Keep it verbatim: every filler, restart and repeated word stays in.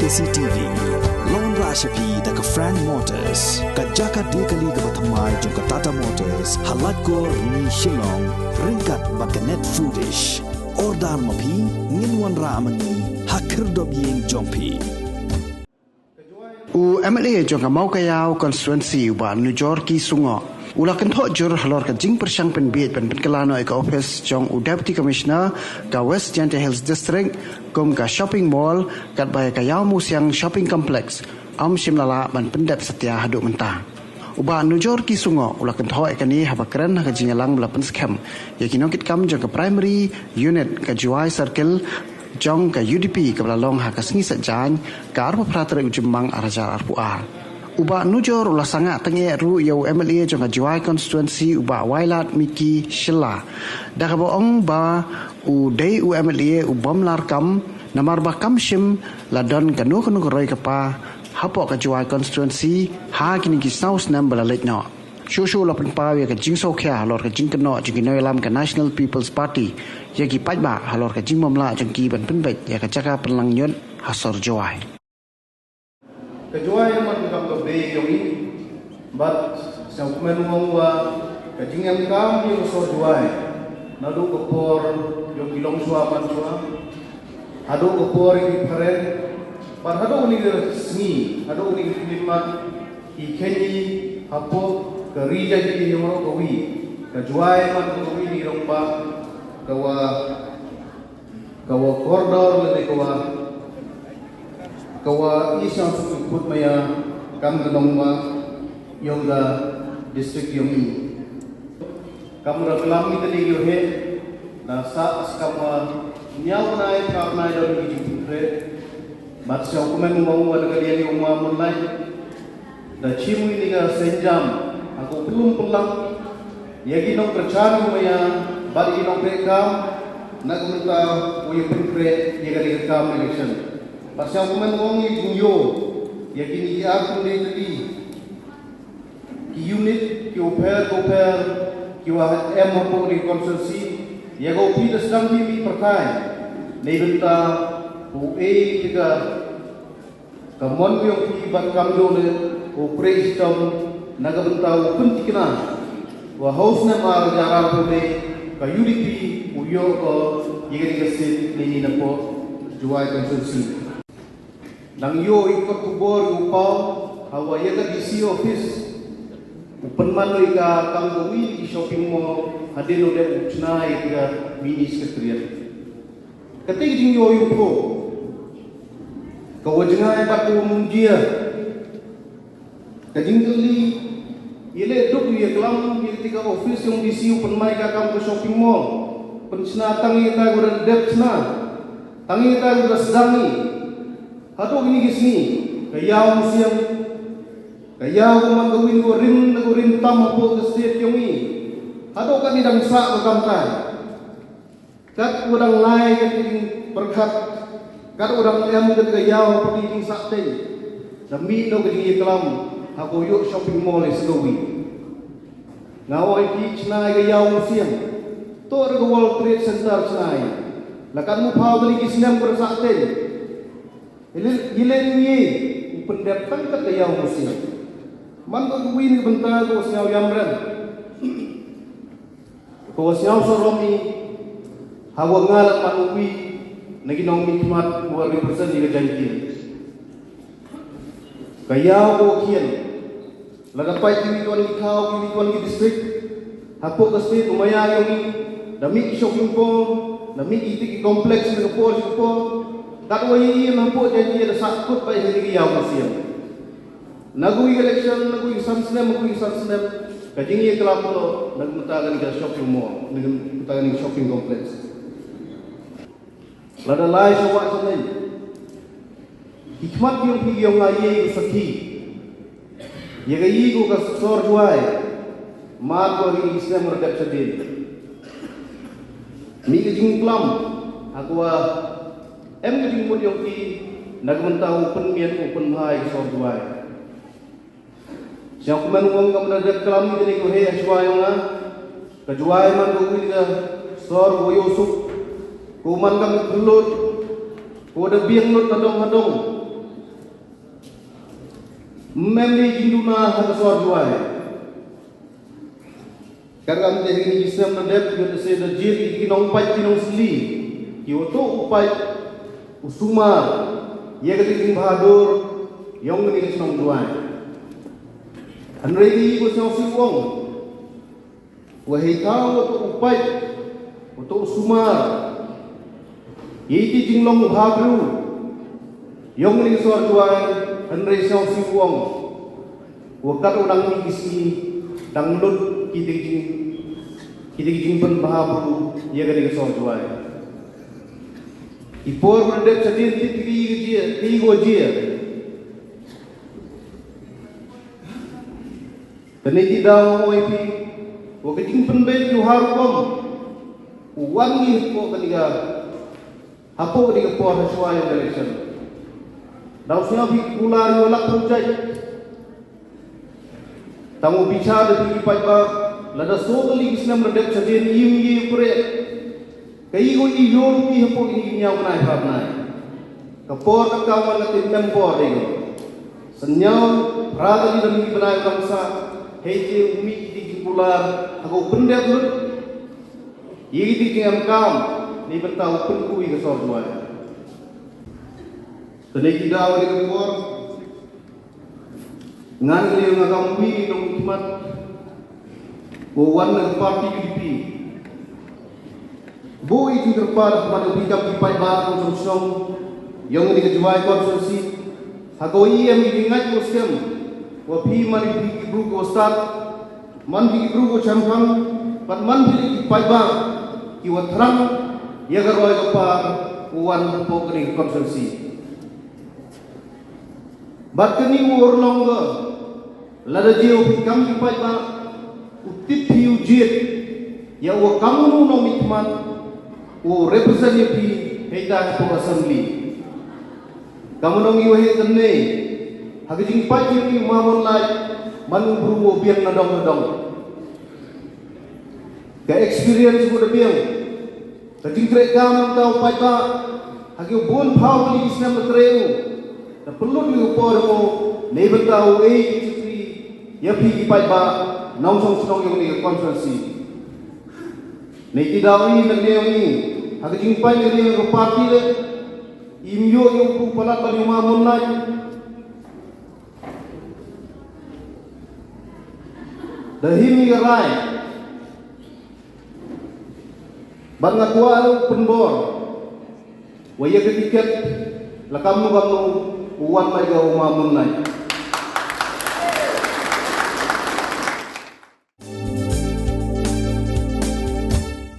C T V. Long ra shapi da ka Frank Motors, ka jaka de kali kaba thymmai jong ka Tata Motors, ha Laitkor ni Shillong, ryngkat bad ka Net Foodish. Order ma phi, ngin wanrah ma ngi ha khyrdop ïing jong phi. U M L A jong ka Mawkaiaw constituency, u Bah Nujor Ki Sungoh, u la kynthoh jur halor ka jingpyrshang pynbiej ban pynkylla noh ïa ka ophis jong u Deputy Commissioner ka West Jaintia Hills District kum ka shopping mall, katba ïa ka Ïawmusiang Shopping Complex ym shym la lah ban pyndep satia haduh mynta. U Bah Nujor Ki Sungoh u la kynthoh ïa kane haba kren ha ka jingïalang ba la pynskhem ïa ki nongkitkam jong ka Primary Unit ka Jowai Circle jong ka U D P kaba la long ha ka sngi Saitjaiñ, ka arphew phra tarik u Jymmang arhajar arphew ar. U Bah Nujor u la sangeh tyngeh ruh ïa u M L A jong ka Jowai constituency, u Bah Wailadmiki Shylla, da kaba ong ba u dei u M L A u bym lah kam, namar ba kam shym la don kano kano ka roi ka par hapoh ka Jowai constituency ha kine ki saw snem ba la leit noh. Shuh shuh u la pynpaw ïa ka jingsngewkhia halor ka jingkynnoh jong ki nongïalam ka National People's Party ïa ki paidbah halor ka jingbymlah jong ki ban pynbeit ïa ka jaka pynlang ñiut ha sor Jowai. Ka Jowai man ka kam ka bei jong ngi, bad sngewkmen u ong ba ka jingem kam ïa ka sor Jowai, naduh ka por jong ki longshuwa manshuwa haduh ka por jong ki phareng, bad haduh kane ka sngi, haduh kane ka khyndiat, ki khein hapoh ka Ri Jaintia Hills Hills Mountain, ka Jowai man ka wi na ki rangbah ka wa, ka wa kordor lane ka wa, ka wa i sngewsuk sngewput maïa kam ka nongbah jong ka district jong ngi. Kam da klam ïa kane ïoh he, da sah skam ba ñiaw nai phra nai don ki jingpynkhreh. Bad sngewkmen u ong ba da ka liang ïa u ma Moonlight, da shim ïa kane ka sienjam ha ka pynlong pynlang ïa ki nongkyrchan ïa u maïa bad ïa ki nongkyrkhu na ka bynta u ïa pynkhreh ïa kane ka kam election. Bad sngewkmen u ong ïa ki jingïoh ïa kine ki ar tylli tylli ki unit ki u pher ki u pher ki wa em hapoh ri constituency, ïa ka u phi da sdang phi mih pyrthai na ka bynta u ei ïa ka ka mon u ïong phi bad kam jong le u prei shitom na ka bynta u pynthikna wa ha u snem arhajar arphew ka U D P u ïoh ko ïa ka ding ka seat na ini napoh Jowai constituency. Nang ïoh i kot khubor u paw ha wa ïa ka D C office u pynman ïa ka kam ka wi i shopping mall hadien u dep u chna ïa ka mini secretariat. Kata ka jingïoh ïa u pho ka wa jngai bad ka wa munjia. Ka jingkylli ïa leh duk ïa klam ïa ka office jong D C u pynmai ka kam ka shopping mall, pynchna tang ïa ka wa da dep chna, tang ïa ka wa da sdang ïa. Haduh kine ki sngi ka ïaw musiang, ka ïaw ka man ka win ka rim na ka rim tam hapoh ka state jong ngi. Haduh kane dang sah ka kam tai. Kat u dang lai ka jingpyrkhat, kat u dang em ka ïaw ka jingsah teng. Da mih noh ka jingïaklam ha ka ïoh shopping mall i sngewi. Nga oi ki chna ka ïaw musiang. To re ka World Trade Center chna. La kat mu phaw kali ki snem ka sah teng. Ile ile ni u pyndep tang kat ka ïaw musiang. Man ka wi ni bynta ka sñiaw yam ren. Ko wa sñiaw sarom i ha wa nga la man wi na ki nongmihkhmat wa represent ïa ka Jaintia. Ka ïaw ko khian. Lada pait ki wi ki wan ki thaw ki wi ki wan ki district. Hapoh ka state u maya yong i da mih ki shopping mall, da mih ki complex na ka por ki por. Kat wa i hapoh Jaintia da sah kut pait ki ïaw ka siang. Na ka wi ka election, na ka wi ka san snem, na ka wi ka san snem, ka jingïaklam to na ka bynta kane ka shopping mall, na ka bynta kane ka shopping complex. Lada lai sha wah sha nai, ki khmat yong phi yong nga ïa ka sakhi, ïa ka ïa ka sor Jowai, mar ko ri snem ra dep sa din. Mih ka jingklam ha ka wa em ka jingmut yong phi na ka bynta u pynmiat u pynbha ïa ka sor Jowai. Sñiaw kmen u ong kam da dep klam ïa kane ko he ha Jowai yong nga. Ka Jowai man ka wi ka sor ko ïoh suk, ko man kam ka lut, ko da biang lut hadong hadong. Ym em ne jingduna ha ka sor Jowai. Kat kam te ha kine ki snem na dep, ngi da sdang da jied ïa ki nongpait ki nongsli, ki wa tuh u pait u sumar ïa ka jingbhadur yong kane ka shnong Jowai. Hynrei ki wa sngewsih u ong, wa hei thaw wa tuh u pait, wa tuh u sumar ïa ki jinglong bhabriew yong kane ka sor Jowai, hynrei sngewsih u ong, wa kat u dang mih ki sngi, dang lut kita ki jing, kita ki jingpynbhabriew ïa kane ka sor Jowai. Ki por ba dep shadien, tip ki jia, ki wa jia. Kane ki daw, ong ïa phi, wa ka jingpynbeit jong u Harokom u wan ngi hapoh kane ka, hapoh kane ka por ha shuwa ïa ka election. Daw sngewbha phi kular ïa u Lak Pynjait. Tang u bichar da phi ki paidbah, lada soo tylli ki snem la dep shadien, im ngi u kre. Kaei ko i ïoh ruh ki hapoh kine ki hynñiew bnai phra bnai. Ka por ka kam wan ka tip mem por dei ko. Sa hynñiew phra tylli da ki bnai kam sa, hei te u mih ki jingkular ha ka u pyndep lut ïa ki jingem kam na bynta u pynku ïa ka sor Jowai. Kane ki daw ïa ka por. Ngan leh nga kam wi nongmihkhmat ko wan na ka party U D P. Bun i jingkyrpad ha khmat u phi kam ki paidbah nongshong shnong yong kane ka Jowai constituency. Ha ko i em i jingngeit ko skhem wa phi man i phi ki bru ko stad, man phi ki bru ko chemphang, bad man phi ki paidbah ki wa thrang ïa ka roi ka par ko wan hapoh kane ka constituency. Bad kane u urlong ka, lada jia u phi kam ki paidbah, u tip phi u jied ïa u wa kam u nongmihkhmat u represent ïa phi hei da hapoh assembly. Kam u nong ïa u hei kane ha ka jingpait ïa u ma mon lai, man u bru u biang na dong na dong. Ka experience ko da biang. Ka jingtrei kam na bynta u paidbah ha ki bun phaw tylli ki snem ba trei u. Da pynlut ïa u por ko na bynta u ei ki chakri ïa phi ki paidbah nongshong shnong yong kane ka constituency. Nei ti daw i na kane yong i ha ka jingpait na kane ka party le, im ïoh ïa u palat ban ïa u ma mon lai. Da him i ka rai. Bad nga kwah ruh pynbor wa ïa ka tiket la kamnu kamnu u wan lai ka u ma mon lai.